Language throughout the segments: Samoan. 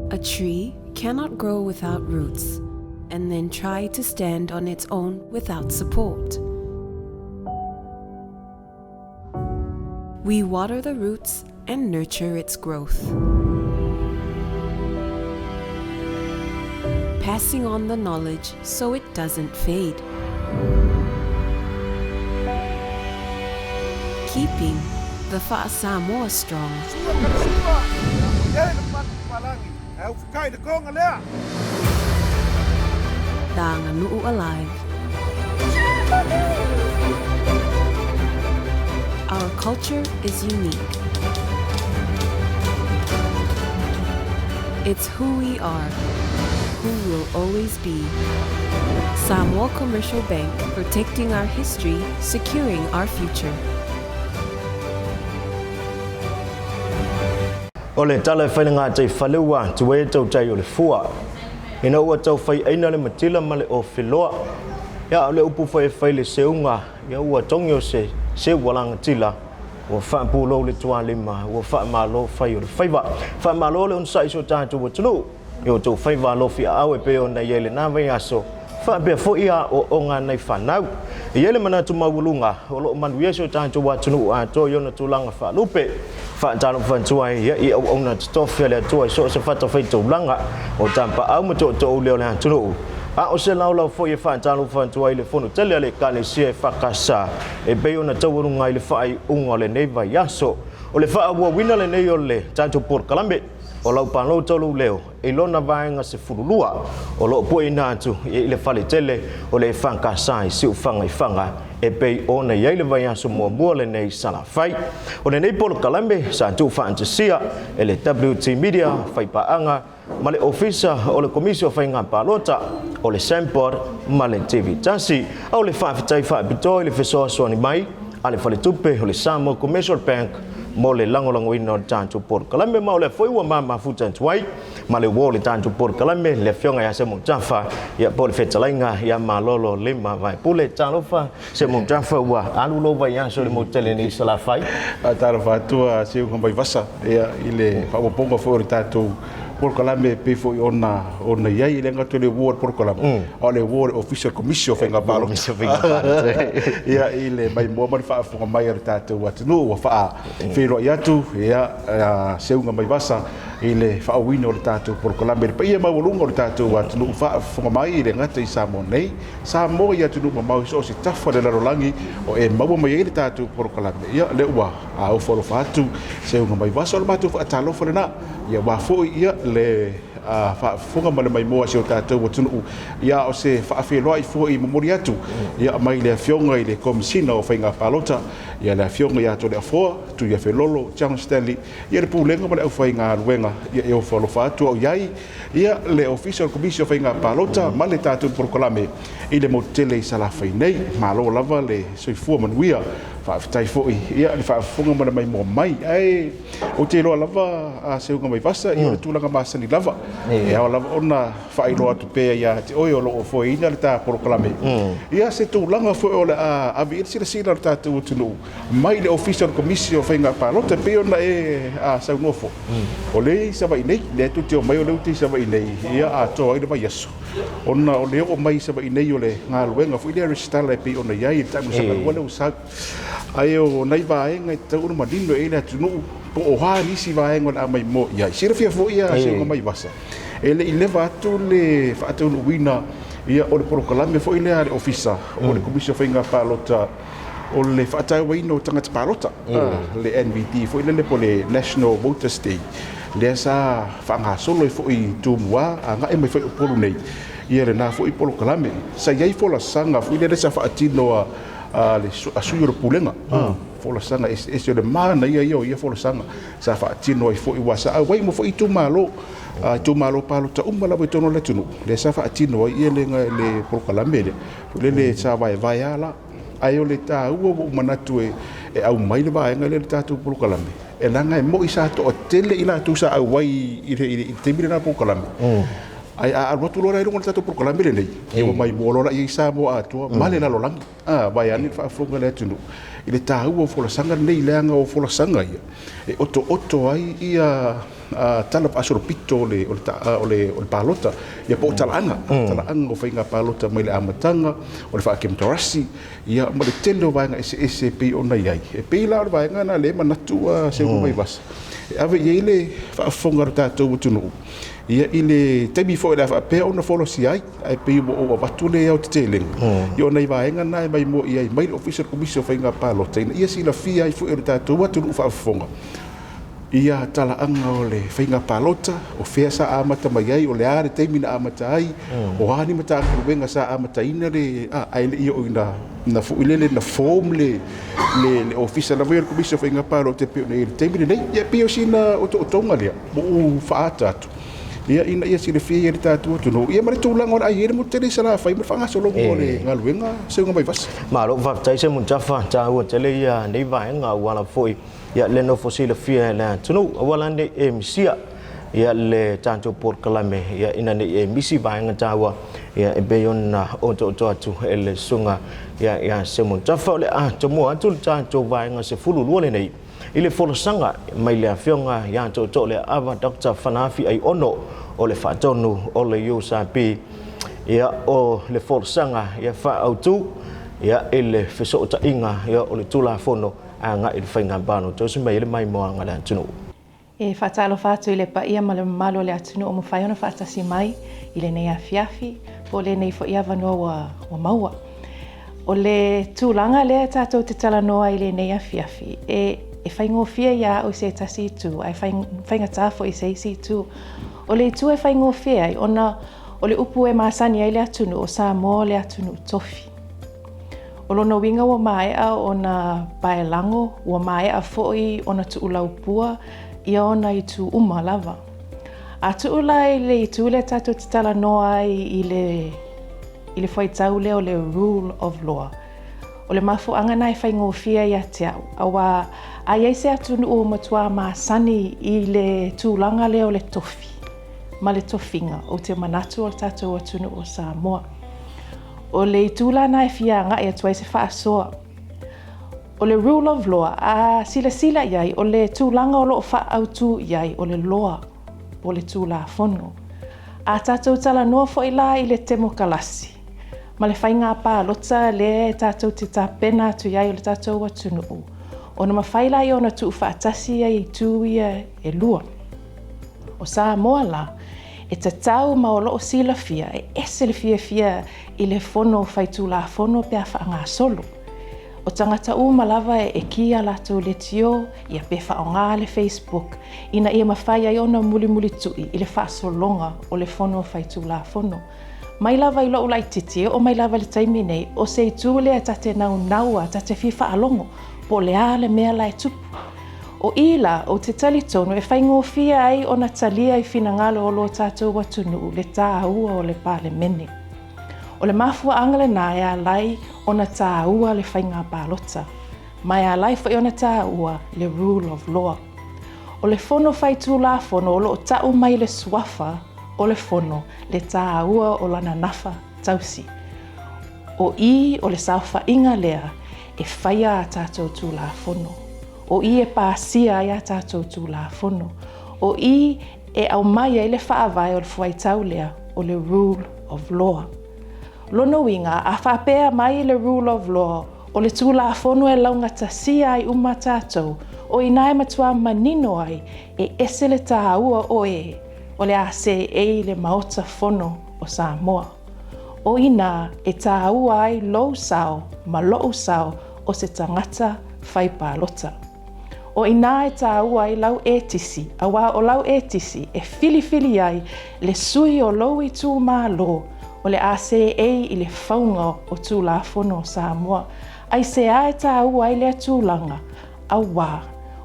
A tree cannot grow without roots and then try to stand on its own without support. We water the roots and nurture its growth. Passing on the knowledge so it doesn't fade. Keeping the Fa'asamoa strong. Tānganu'u alive. Our culture is unique. It's who we are, who we'll always be. Samoa Commercial Bank, protecting our history, securing our future. O le tala e fai le gatai fale ua tuai e tautai o le fua. Ina ua tau fai aina le matila ma le ofiloa. Ia o le upu foi e fai le seuga, ia ua togi o se seu ua lagatila, ua faapulou le tualima, ua faamalo fai o le faiva. Faamalo le onosai i so tatou atunuu i o outou faiva alofi aao e pei ona i ai lena vaiaso, faapea foi aoaoga a nai fanau. E i ai le manatu maualuga o lo o manuia si o tatou atunuu atoa i ona tulaga faalupe. Faatalofa atu ai i auauna totofi a le Atua i so o se fatafaitaulaga o tapaau ma tootoouli o le atunuu. A o se laolao foi e faatalofa atu ai i le fono tele a le Ekalesia EFKS e pei ona taualuga ai le faaiuga o lenei vaiaso. O le faaauauina lenei o le tatou polokalame o lau palota o lou leo i lona vaega 12 o lo o pueina atu i le fale tele o le EFKS i Siufaga i Faga e pei ona i ai le vaiaso muamua lenei Salafai. O lenei polokalame sa tuufaatasia e le WT Media Faipaaga ma le Ofisa o le Komisi o Faiga Palota o le SAMPOD ma le TV Tasi. A o le faafetai faapitoa i le fesoasoani mai a le Faletupe o le Samoa Commercial Bank mo le lagolagoina o le tatou polokalame ma o lea foi ua mamafuta atu ai ma le uo o le tatou polokalame le afioga ia Semo Tafa ia po o le fetalaiga ia Malolo Lima Vaepule. Talofa Semo Tafa, ua alu lou vaiaso i le motu tele nei i Salafai. Talofa atu a Seuga Vaivasa ia i le faaopoopoga foi o le tatou polokalame e pei foi ona ona i ai, e le gata i le uo o le polokalame, a o le uo o le Ofisa o le Komisi o Faiga Palota. Ia i le maimoa ma le faafofoga mai a le tatou atunuu ua faafeiloai atu ia Seuga Vaivasa i le faaauauina o le tatou polokalame i le paia maualuga o le tatou atunuu faafofoga mai e le gata i Samoa nei, Samoa i atunuu mamao i so o se tafa o le lalolagi o e maua mai ai le tatou polokalame. Ia lea ua ofo alofa atu Seuga Vaivasa, o le matou faatalofa lena. Ia aua foi ia le faafofoga ma le maimoa a si o tatou atunuu, ia a o se faafeiloai foi momoli atu ia mai le Afioga i le Komesina o Faiga Palota, ia le Afioga ia Toleafoa Tuiafelolo John Stanley, ia le Pulega ma le aufaigaluega, ia e ofo alofa atu au i ai ia le Ofisa o le Komisi o Faiga Palota ma le tatou polokalame i le motu tele i Salafai nei. Malo lava le soifua manuia. Faafetai foi ia le faafofoga ma le maimoa mai. Ae ou te iloa lava a Seuga Vaivasa, ia o le tulaga masani lava. E ao lava ona faailoa atu pea ia te oe o lo o foeina le ta polokalame. Ia se tulaga foi o le a ave i ai le silasila a le tatou atunuu mai le Ofisa o le Komisi o Faiga Palota e pei ona e saunoa foi. O lea e i Savaii nei, lea tou te omai o lea ou te i Savaii nei, ia atoa ai le vaiaso. Ona o le oo mai i Savaii nei o le galuega foi lea resitala e pei ona i ai i le taamilosaga lua lea ua sau. Ae o nai vaega e tatau ona manino i ai le atunuu po o a nisi vaega o le a maimoa i ai. Silafia foi a Seuga Vaivasa, e le i leva atu le faataunuuina ia o le polokalame foi lea a le Ofisa o le Komisi o Faiga Palota o le faatauaina o tagata palota, le NVD foi lele po o le National Voters Day, lea sa faagasolo ai foi i Tumua agai mai foi i Upolu nei, ia lena foi polokalame. Sa i ai folasaga foi lele sa faatino a le sui o le Pulega, folasaga eseese, o le manaia ia o ia folasaga sa faatino ai foi, aua sa auai uma foi itumalo, itumalo palota uma lava i totonu o le atunuu, lea sa faatino ai ia le polokalame lea, foi lele sa vaevae lava la. Ae o le taua ua ou manatu e aumai le vaega lea i le tatou polokalame, e leaga e moni sa toatele i latou sa auai i le taimi lena o le polokalame, ae a alu atu loa la i luga o le tatou polokalame lenei, ia ua maimoa loa la i ai Samoa atoa ma le lalolagi. A, vaeane le faafofoga a le atunuu i le taua o folasaga nei, leaga o folasaga ia e otooto ai ia tala faasolopito o le o le o le o le palota ia po o talaaga talaaga o faiga palota mai le amataga o le faakemokarasi ia ma le tele o vaega eseese e pei ona i ai. E pei la o le vaega lena lea e manatu a Seuga Vaivasa e ave i ai le faafofoga a le tatou atunuu ia i le taimi foi o le a faapea ona folasia ai, ae pei ua ou avatu le aotetelega ia o nai vaega na e maimoa i ai mai le Ofisa o le Komisi o Faiga Palota ina ia silafia ai foi e le tatou atunuu faafofoga ia talaaga o le faiga palota, o fea sa amata mai ai, o le a le taimi na amata ai, o a ni Matagaluega sa amataina le, a, ae le i oo ina na foi lele na form le le le Ofisa lava ia o le Komisi o Faiga Palota e pei ona i ai i le taimi lenei. Ia e pei o sina otootoga lea ua ou faaata atu, ia ina ia silafia ai e le tatou atunuu, ia ma le tulaga o le a i ai le motu tele i Salafai ma le faagasologa o le galuega Seuga Vaivasa. Malo faafetai Simon Tafa, taua tele ia nei vaega ua ala foi ia le nofo silafia e le atunuu aua la nei e misia ia le tatou polokalame ia ina nei e misi vaega taua ia e pei ona otooto atu e le susuga ia ia Simon Tafa. O le a tomua atu le tatou vaega 12 lenei i le folasaga mai le afioga ia Tootoo Leaava Dr. Fanaafi Aiono o le faatonu o le USAP ia o le folasaga ia faaautu ia i le fesootaiga ia o le Tulafono agai i le faiga palota o se mai le maimoaga a le atunuu. E faatalofa atu i le paia ma le mamalu o le atunuu ua mafai ona faatasi mai i lenei afiafi po o lenei foi avanoa ua, ua maua. O le tulaga lea tatou te talanoa ai i lenei afiafi, e, e faigofie ia au i se tasi itu, ae faigatā foi i se isi itu. O le itu e faigofie ai, ona o le upu e masani ai le atunuu o Samoa o le atunuu tofi. O lona uiga ua maea ona paelago, ua maea foi ona tuulaupua ia ona itu uma lava. A tuu la i le itu lea tatou te talanoa ai i le, i le fuaitau lea o le rule of law, o le mafuaaga na e faigofie ia te au, auā a i ai se atunuu ua matua masani i le tulaga lea o le tofi ma le tofiga, ou te manatu o le tatou atunuu o Samoa. O le itu la na e fia agai atu ai se faasoa. O le rule of law, a silasila i ai, o le tulaga o lo o faaautu i ai, o le loa, po o le Tulafono. A tatou talanoa foi la i le temokalasi, ma le faiga palota lea e tatou te tapena atu i ai o le tatou atunuu, ona mafai lea ona tuufaatasi ai itu ia e lua. O Samoa la, e tatau ma o lo o silafia, e ese le fiafia i le Fono Faitulafono pe a faagasolo. O tagata uma lava e ki a latou leitio ia pe faaaoga le Facebook ina ia mafai ai ona mulimulitu'i i le faasologa o le Fono Faitulafono. Mai lava i lo'u laitiiti e oo mai lava i le taimi nei, o se itu lea ta te naunau a ta te fia faalogo po o le a le mea la e tupu. O i la, ou te talitonu e faigofie ai ona talia i finagalo o lo tatou atunuu le tāua o le Palemene. O le mafuaaga lenā e ala ai ona tāua le faiga palota, ma e ala ai foi ona tāua le rule of law. O le Fono Faitulafono o lo o ta'u mai le suafa o le Fono le tāua o lana nafa tausi. O i o le saofaiga lea e faia a tatou Tulafono. O i e pasia ai a tatou Tulafono. O i e aumai ai le faavae o le fuaitau lea o le rule of law. Lona uiga, a faapea mai le rule of law, o le Tulafono e laugatasia ai uma tatou, o i ina e matua manino ai e ese le tāua o e o le a seei i le Maota Fono o Samoa. O inā e tāua ai lou sao ma lo'u sao o se tagata fai palota. O inā e tāua ai lau ētisi, auā o lau ētisi e filifili ai le sui o lou itumalo o le a seei i le fauga o Tulafono o Samoa. Aisea e tāua ai lea tulaga? Auā,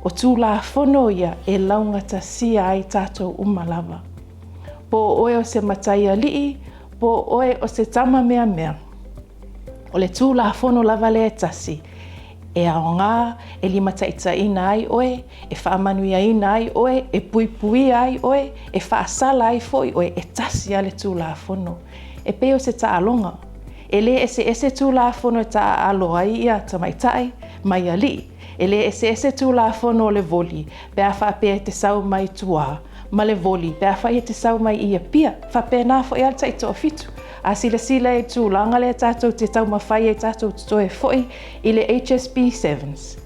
o Tulafono ia e laugatasia ai tātou uma lava. Po o oe o se matai ali'i, po o oe o se tama meamea. O le Tulafono lava lea e tasi, e aoga e limataitaiina ai oe, e faamanuiaina ai oe, e puipuia ai oe, e faasala ai foi oe, e tasi lava le Tulafono. E pei o se taaloga. E lē eseese Tulafono e taaalo ai ia tamaitai ma ia alii. E lē eseese Tulafono o le voli pe a faapea e te sau mai tuā. ma le voli pe afai e te sau mai i Apia. Faapena foi lava le taitoafitu. A silasila i le tulaga lea tatou te taumafai ai tatou te toe foi i le HSB Sevens,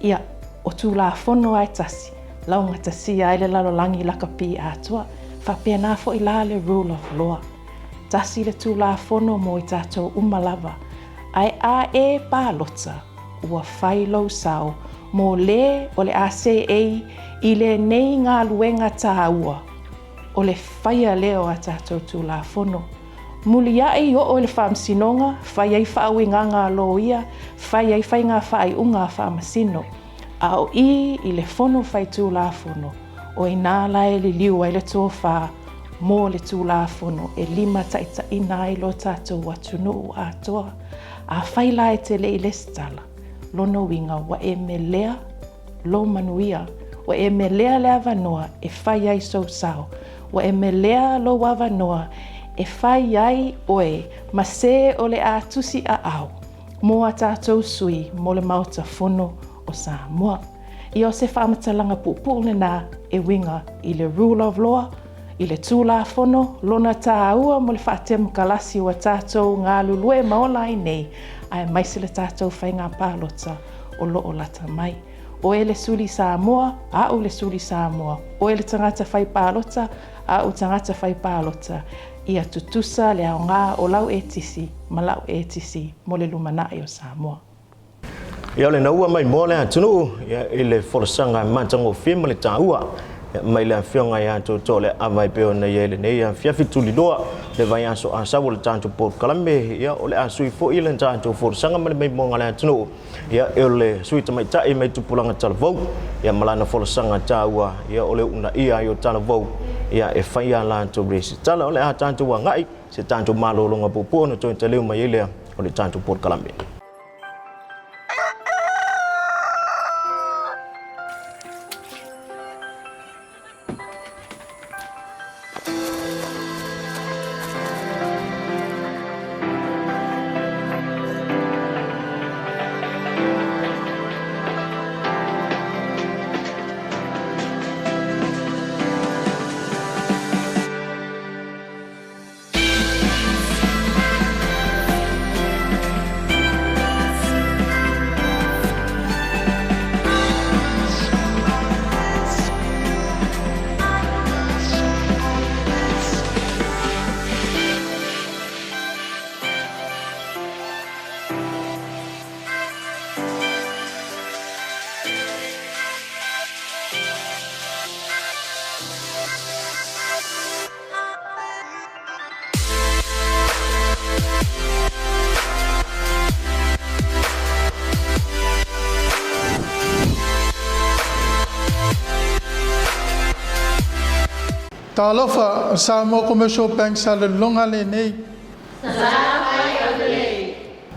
ia, o Tulafono lava e tasi, laugatasia ai le lalolagi lakapi atoa. Faapena foi la le rule of law. Tasi le Tulafono mo i tatou uma lava. Ae a e palota, ua fai lou sao mo lē o le a seei i lenei galuega tāua o le faia lea o a tatou Tulafono. Muliaʻi oo i le Faamasinoga, fai ai faauigaga a loia, fai ai faiga faaiuga a Faamasino. A o i i le Fono Faitulafono, o inā la e liliu ai le tofa mo le Tulafono e limataitaiina ai lo tatou atunuu atoa. Afai la e te le i lesitala, lona uiga ua e melea lou manuia, ua e melea le avanoa e fai ai sou sao, ua e melea lou avanoa e fai ai oe ma se o le a tusi aao mo a tatou sui mo le Maota Fono o Samoa. Ia o se faamatalaga puupuu lena e uiga i le rule of law, i le Tulafono, lona tāua mo le faatemokalasi ua tatou galulue ma ola ai nei, aemaise le tatou faiga palota o lo o lata mai. Oe le suli Samoa, a'u le suli Samoa, oe le tagata fai palota, a'u tagata fai palota, ia tutusa le aoga o lau etisi ma la'u etisi mo le lumanai o Samoa. Ia o le naua mai moa le atunuu ia i le folasaga matagofie ma le taua ia mai le afioga ia Tootoo le ava e pei ona i ai lenei afiafi tuliloa le vaiaso Asau o le tatou polokalame ia o le a sui foi le tatou folasaga ma le maimoaga a le atunuu ia e o le sui tamaitai mai tupulaga talavou ia ma lana folasaga taua ia o le uunaia ai o talavou ia e fai a latou resitala o le a tatou agai se tatou malologa puupuu ona toe taleu mai ai lea o le tatou polokalame. Talofa, o Samoa Commercial Bank Salelologa lenei.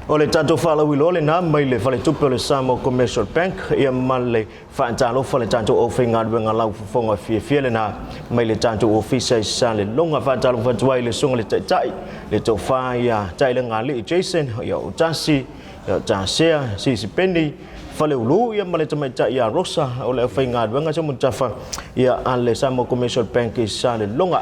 O le tatou faalauiloa lena mai le Faletupe o le Samoa Commercial Bank ia ma le Faatalofa le tatou aufaigaluega laufofoga fiafia lena mai le tatou ofisa i Saleloga. Faatalofa atu ai i le susuga le Taitai, le Tofa ia Tailegalii Jason, ia o Tasi, ia o Tasea, Sisi Peni, Faleulu ia ma le tamaitai ia Rosa o le aufaigaluega Seumanutafa ia a le Samoa Commercial Bank i Saleloga.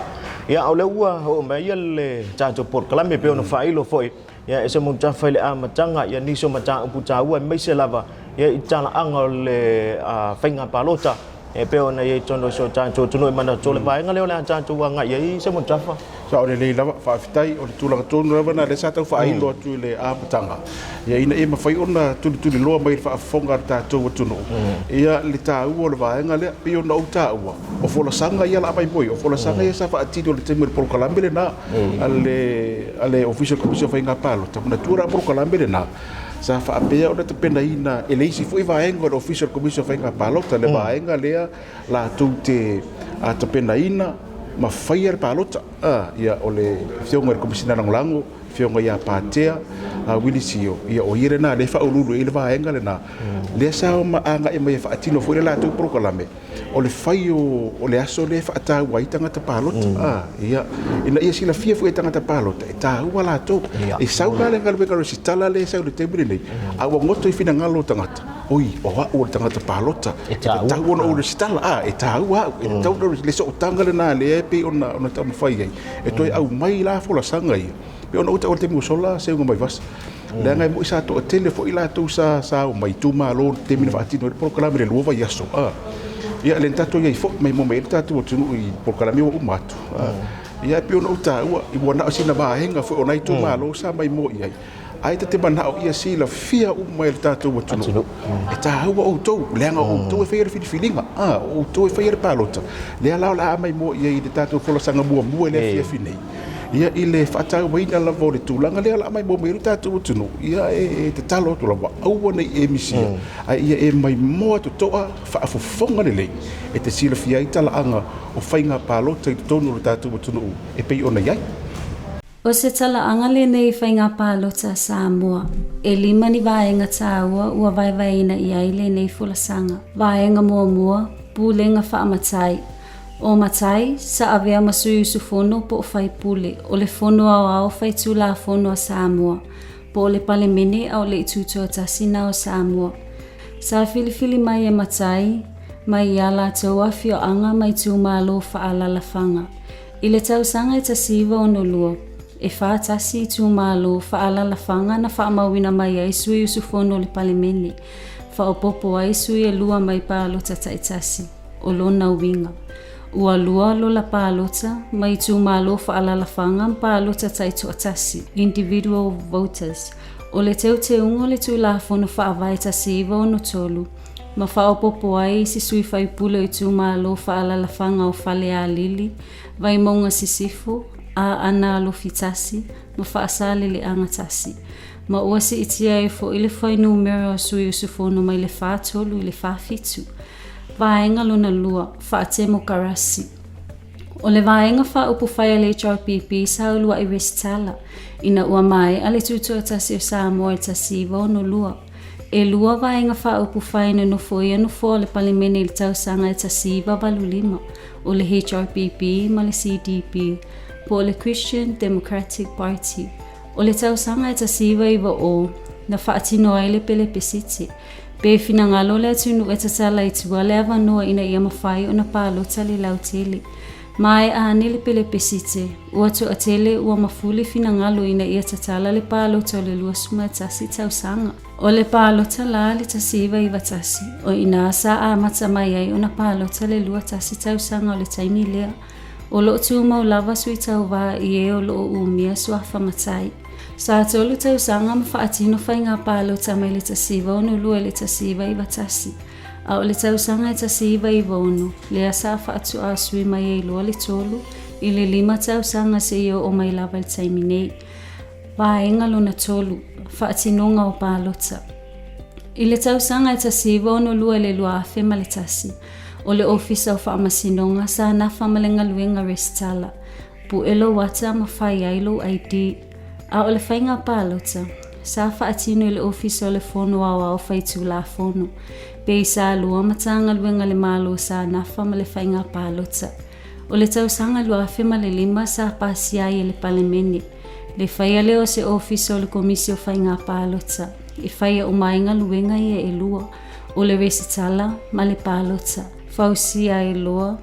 Ia o lea ua oo mai ia le tatou polokalame pei ona faailo foi Ia, e Seumanutafa i le amataga, ia nisi o mataupu taua aemaise lava ia i talaaga o le faiga palota e pei ona i ai i totonu o si o tatou atunuu. E manatu o le vaega lea o le a tatou agai i ai Seumanutafa. Sao lelei lava, faafetai. O le tulaga tonu lava lena lea sa tau faailo atu i le amataga, ia ina ia mafai ona tulituliloa mai i le faafofoga a le tatou atunuu ia le taua o le vaega lea. E pei ona ou taua, o folasaga ia o le a maimoe, o folasaga ia sa faatino i le taimi o le polokalame lena. a le a le Ofisa o le Komisi o Faiga Palota, manatua la polokalame lena sa faapea ona tapenaina e le isi foi vaega o le Ofisa o le Komisi o Faiga Palota, le vaega lea latou te tapenaina ma faia le palota. Ia, o le Afioga i le Komesina Lagolago, Afioga ia Patea Willie Sio, ia o ia lena lea e faauluulu i ai le vaega lena, lea sa agai mai e faatino foi le latou polokalame. O le fai o le aso lea e faataua ai tagata palota, ia, ina ia silafia foi e tagata palota, e taua latou. E sau la le galuega resitala lea e sau i le taimi lenei, a ua goto i finagalo o tagata, Oi, o a'u o le tagata palota, e tatau ona ou resitala, a, e taua a'u, e tatau ona ou le sootaga lena lea e pei ona ona taumafai ai, e toe aumai la folasaga ia, pei ona ou taua i le taimi ua sola seuga mai vasa. Leaga e moni sa toatele foi latou sa sa omai i itumalo i le taimi na faatino ai le polokalame i le 2 vaiaso, a. Ia lea na tatou i ai foi, maimoa mai ai le tatou atunuu i polokalame ua uma atu, a. Ia e pei ona ou taua, ua na o sina vaega foi o nai itumalo sa maimoa i ai, Ae ta te manao ia silafia uma e le tatou atunuu, e taua outou, leaga o outou e faia le filifiliga, a, o outou e faia le palota. Lea la o le a maimoa i ai i le tatou folasaga muamua i le afiafi nei, ia i le faatauaina lava o le tulaga lea o le a maimoa mai ai le tatou atunuu, ia e tatalo atu lava, aua ne i e misia, a ia e maimoa totoa, faafofoga lelei, e te silafia ai talaaga o faiga palota i totonu o le tatou atunuu e pei ona i ai. O se talaaga lenei i faiga palota a Samoa. E lima ni vaega tāua ua vaevaeina i ai lenei folasaga. Vaega muamua, Pulega Faamatai. O Matai, sa avea ma sui usufono po o faipule o le Fono Aoao Faitulafono a Samoa, po o le Palemene a o le i tutoatasi na o Samoa. Sa filifili mai e Matai mai i a latou afioaga ma itumalo faaalaalafaga. I le tausaga e 1962, e 41 itumalo faaalaalafaga na faamauina mai ai sui usufono o le Palemene, faaopoopo ai sui e lua mai palota taitasi. O lona uiga, ua lua lola palota mai itumalo faaalaalafaga ma palota taitoatasi, individual voters. O le teuteuga o le Tulafono Faavae 1963, ma faaopoopo ai isi sui faipule o itumalo faaalaalafaga o Falealili, Vaimauga Sisifo, Aana Alofi Tasi ma Faasaleleaga Tasi, ma ua siitia ai foi le fuainumera o sui usufono mai le 43 i le 47. Vaega lona lua, Faatemokarasi. O le Vaega Faaupufai a le HRPP sa uluai resitala ina ua maea le Tutoatasi o Samoa i le 1962. E lua Vaega Faaupufai na nofoia nofoa o le Palemene i le tausaga e 1985, o le HRPP ma le CDP, po o le Christian Democratic Party. O le tausaga e 1990 na faatino ai le pelepesite, pe finagalo le atunuu e tatala i tua le avanoa ina ia mafai ona palota le lautele. Maea ane le pelepesite, ua toatele ua mafuli finagalo ina ia tatala le palota o le 21 tausaga. O le palota la le 1991, o i ina sa amata mai ai ona palota le 21 tausaga o le taimi lea. O lo o tumau lava sui tauva i e o lo o umia suafa matai. Sa tolu tausaga ma faatino faiga palota mai le 1962 i le 1991, a o le tausaga e 1996 lea sa faatuaa sui mai ai loa le tolu i le lima tausaga seia oo mai lava i le taimi nei. Vaega lona tolu, Faatinoga o palota. I le tausaga e 1962 i le 2001, o le Ofisa o Faamasinoga sa nafa ma le galuega resitala, pue lou ata ma fai ai lou ID. A o le faiga palota, sa faatino i le Ofisa o le Fono Aoao Faitulafono, pei sa lua Matagaluega a le Malo sa nafa ma le faiga palota. O le tausaga 2005 sa pasia ai e le Palemene le faia lea o se Ofisa o le Komisi o Faiga Palota e faia uma ai galuega ia e lua, o le resitala ma le palota. Fausia ai loa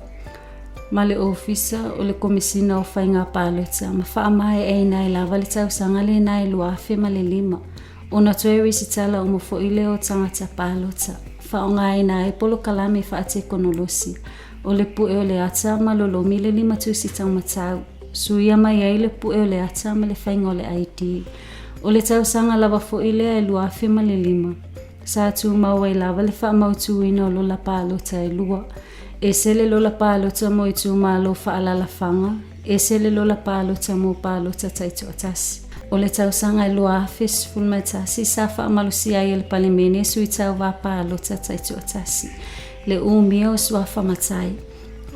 ma le Ofisa o le Komesina o Faiga Palota ma faamaeaina ai lava le tausaga lena e 2005. Ona toe resitala uma foi lea o tagata palota, faaaogaina ai polokalame faatekonolosi. O le pue o le ata ma lolomi le limatusi taumatau. Suia mai ai le pue o le ata ma le faiga o le ID. O le tausaga lava foi lea e 2005, sa tumau ai lava le faamautuina o lola palota e lua. Ese le lola palota mo itumalo faaalaalafaga, ese le lola palota mo palota taitoatasi. O le tausaga e 2011 sa faamalosia ai e le Palemene sui tauva palota taitoatasi. Le umia o suafa matai.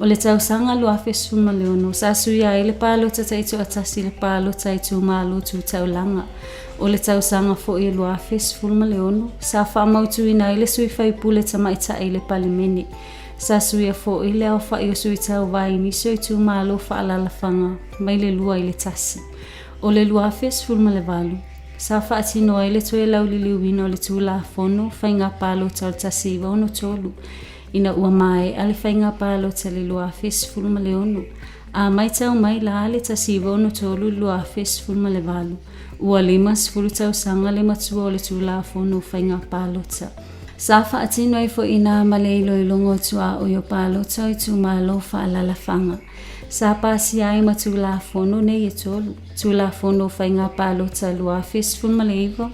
O le tausaga 2016, sa suia ai le palota taitoatasi i le palota itumalo tu taulaga. O le tausaga foi e 2016, sa faamautuina ai le sui faipule tamaitai i le Palemene. Sa suia foi le aofai o sui tauva i nisi o itumalo faaalaalafaga mai le lua i le tasi. O le 2018, Sa faatino ai le toe lauliliuina o le Tulafono Faiga Palota o le 1963 ina ua maea le faiga palota i le 2016. A matau mai la le 1963 i le 2018, ua 50 tausaga le matua o le Tulafono o Faiga Palota. Sa faatino ai foi inā ma le iloiloga o tuaoi o palota o itumalo faaalaalafaga. Sa pasia ai ma Tulafono nei e tolu, Tulafono o Faiga Palota 2019,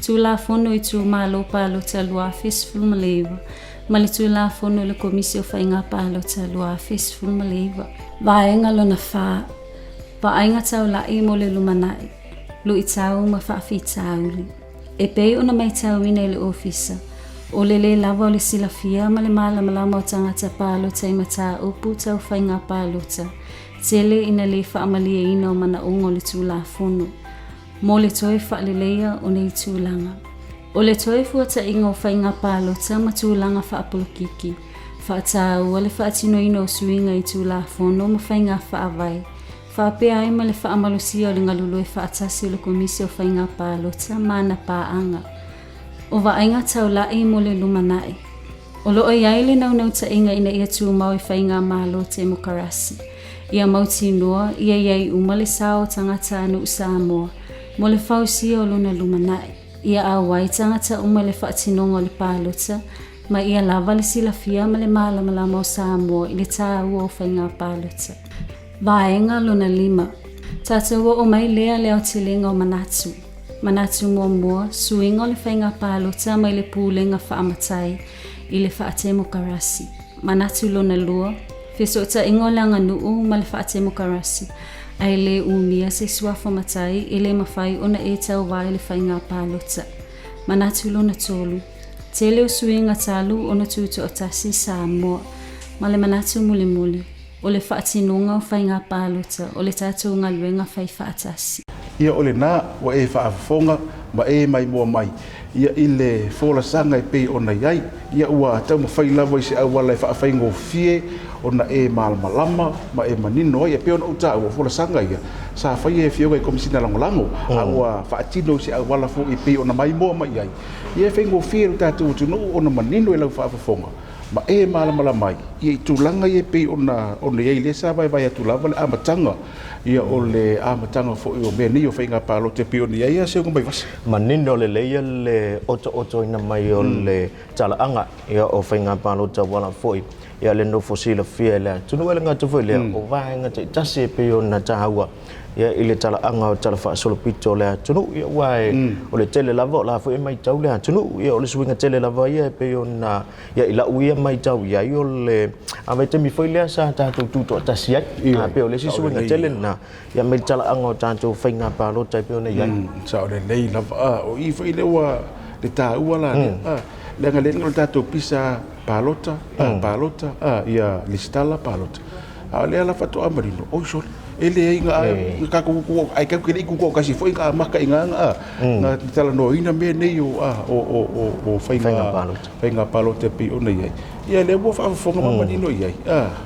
Tulafono o Itumalo Palota 2019 ma le Tulafono o le Komisi o Faiga Palota 2019. Vaega lona 4, Vaaiga Taulai mo le Lumanai, Luitau ma Faafitauli. E pei ona matauina e le Ofisa, o le lē lava o le silafia ma le malamalama o tagata palota i mataupu tau faiga palota, tele ina lē faamalieina o manaoga o le Tulafono mo le toe faaleleia o nei tulaga. O le toe fuataʻiga o faiga palota ma tulaga faapolokiki, faataua le faatinoina o suiga i Tulafono ma faiga faavae, faapea ai ma le faamalosia o le galulue faatasi o le Komisi o Faiga Palota ma ana paaga. O vaaiga taulaʻi mo le lumanai. O lo o i ai le naunautaiga ina ia tumau i faigamalo temokarasi, ia mautinoa ia i ai uma le sao o tagatanuu Samoa mo le fausia o lona lumanai, ia auai tagata uma i le faatinoga o le palota ma ia lava le silafia ma le malamalama o Samoa i le taua o faiga palota. Vaega lona 5. Tatou oo mai lea le aotelega o manatu. Manatu muamua, suiga o le faiga palota mai le pulega faamatai i le faatemokarasi. Manatu lona lua, fesootaiga o le aganuu ma le faatemokarasi, ae le umia se suafa matai e le mafai ona e tauva i le faiga palota. Manatu lona tolu, tele o suiga talu ona tutoatasi Samoa. Ma le manatu mulimuli, O le faatinoga o faiga palota o le tatou galuega fai faatasi. Ia o lena ua e faafofoga ma e maimoa mai ia i le folasaga e pei ona i ai. Ia ua taumafai lava i se auala e faafaigofie ona e malamalama ma e manino ai. E pei ona ou taua, o folasaga ia sa faia e Afioga i Komesina Lagolago, a ua faatino i se auala foi e pei ona maimoa mai i ai. Ia e faigofie i lo tatou atunuu ona manino i lau faafofoga ma e malamalama ai ia i tulaga ia e pei ona ona i ai lea sa vaevae atu lava le amataga ia o le amataga foi o mea nei o faiga palota e pei ona i ai ia Seuga Vaivasa. Manino lelei ia le otootoina mai o le talaaga ia o faiga palota auala foi ia le nofo silafia e le atunuu. E le gata foi i lea, o vaega taitasi e pei ona taua ia i le talaaga o tala faasolopito o le atunuu, ia aua o le tele lava o la foi e matau le atunuu, ia o le suiga tele lava ia e pei ona ia i lau ia matau i ai o le a vaitaimi foi lea sa tatou tutoatasi ai, a pei o le isi suiga tele lena ia mai le talaaga o tatou faiga palota e pei ona i ai. Sao lelei lava, o i foi lea ua le taua la lea, leaga lea o le tatou pisa palota, palota, ia lesitala palota. A o lea la faatoa manino, oi sole, e leai na tatou ai tatou te le i tutoatasi foi na amata i ina na na talanoaina mea nei o o o o faiga palota faiga palota e pei ona i ai. Ia lea ua faafofoga ma manino i ai,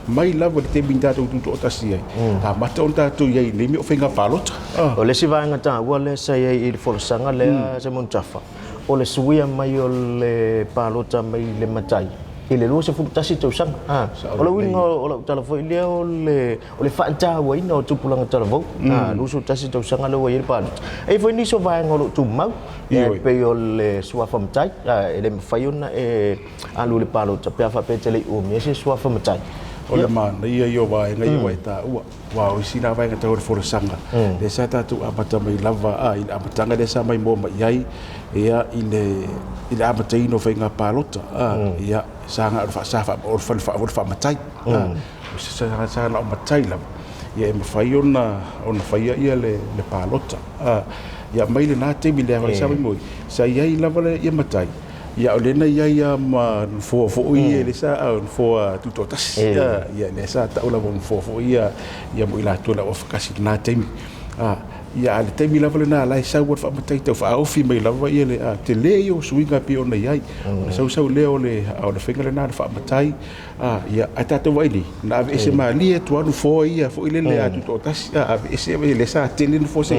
mai lava i le taimi na tatou tutoatasi ai, amata ona tatou i ai i nei mea o faiga palota. O le isi vaega taua lea sa i ai i le folasaga lea Simon Tafa, o le suia mai o le palota mai le matai i le 21 tausaga. A, o le uiga o lau tala foi lea o le, o le faatauaina o tupulaga talavou, a, 21 tausaga lea ua i ai le palota. E i ai foi nisi o vaega o lo o tumau, e pei o le suafa matai, a, e le mafai ona e alu i le palota pe a faapea e te le i umia se suafa matai. O le manaia ia o vaega ia ua e taua, aua o isi la vaega tau o le folasaga, lea sa tatou amata mai lava, a, i le amataga lea sa maimoa mai i ai, ia, i le, i le amataina o faiga palota, a, ia, sa na o le faa, sa faa, o le fale faa, o le faamatai, a, sa, sa na o matai lava, ia e mafai ona, ona faia ia le, le palota, a, ia mai lena taimi lea sa maimoa ai, sa i ai lava le, ia matai, ia o lea na i ai lava ma nofoa foi ia lea sa, nofoa tutoatasi, a, ia lea sa tau lava o nofoa foi ia, ia mo i latou o le au afakasi i lena taimi, a. Ia, a o le taimi lava lena la e sau ai le faamatai tau faaofi mai lava ia le tele ia o suiga e pei ona i ai. O le sausau lea o le o le faiga lena o le faamatai, ia, ae tatou vaai nei, na aveese malie atu lava nofoa ia foi lele a tutoatasi, aveese, lea sa tele nofoa se,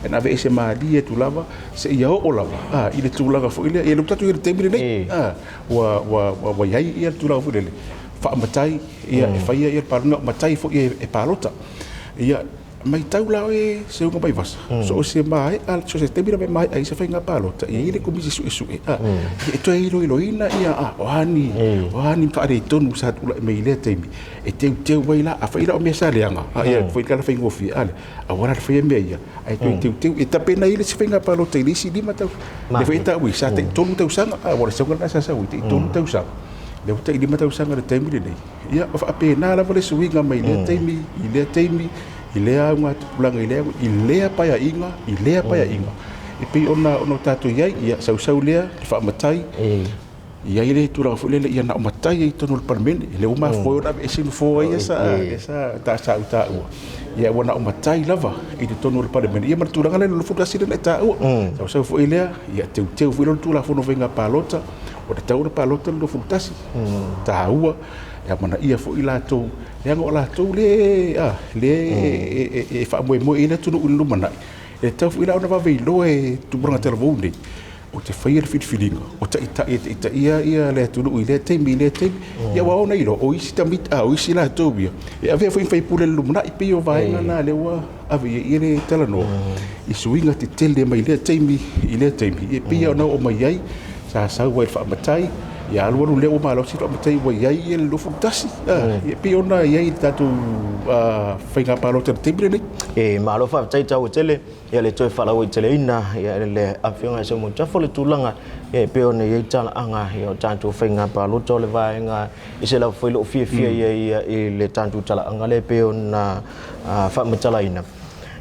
ae na aveese malie atu lava seia oo lava i le tulaga foi lea. Ia lea ua tatou i ai i le taimi lenei, ua ua ua i ai ia le tulaga foi lele, faamatai, ia e faia ia le palota, matai foi e palota. Ia, Matau la oe Seuga Vaivasa, so o se maea, so o se taimi lava e maea ai se faiga palota, e i ai le Komisi Suesue e toe iloiloina ia o a ni, o a ni faaletonu sa tulai mai i lea taimi, e teuteu ai la. Afai la o mea sa leaga, ia foi le ala faigofie, a lea, aua la le faia mea ia, ae toe teuteu, e tapena ai le isi faiga palota i le isi 5 tausaga. Lea foi e taua ai, sa tai 3 tausaga, aua o le sauga lena sa sau ai, tai 3 tausaga. Lea ua tai 5 tausaga i le taimi lenei. Ia, o faapena lava le suiga mai lea taimi, i lea taimi, i lea augatupulaga, i lea, i lea paeaiga, i lea paeaiga. E pei ona, ona o tatou i ai, ia, sausau lea, le faamatai, i ai le tulaga foi lele, ia na o matai ai i totonu o le Palemene. Lea ua mafua ai ona aveese nofoa ia sa, sa, ta, sa ou taua. Ia, ua na o matai lava i totonu o le Palemene. Ia ma le tulaga lea i le 21 lea na e taua. Sausau foi lea, ia teuteu foi lea o le Tulafono o Faiga Palota, ua tatau ona palota le 21. Taua, e amanaia foi latou, leaga o latou lea e faamoemoe i ai le atunuu i le lumanai, e tatau foi la ona vave iloa e tupulaga talavou nei, ou te faia le filifiliga o taitai e taitaia le atunuu i lea taimi i lea taimi. Ia ua ona iloa, o isi tamaiti, o isi latou ia, e avea foi ma faipule i le lumanai, pei o vaega na lea ua ave i ai le talanoa i suiga tetele mai lea taimi i lea taimi, e pei ona oo mai ai sa sau ai le faamatai, ia alualu lea ua malosi le faamatai ua i ai le 21, e pei ona i ai le tatou faiga palota i le taimi lenei. E malo faafetai taua tele ia le toe faalauaiteleina ia le afioga i Seumautafo le tulaga ia e pei ona i ai talaaga ia o tatou faiga palota o le vaega e se lava foi lou fiafia ia ia i le tatou talaaga lea e pei ona faamatalaina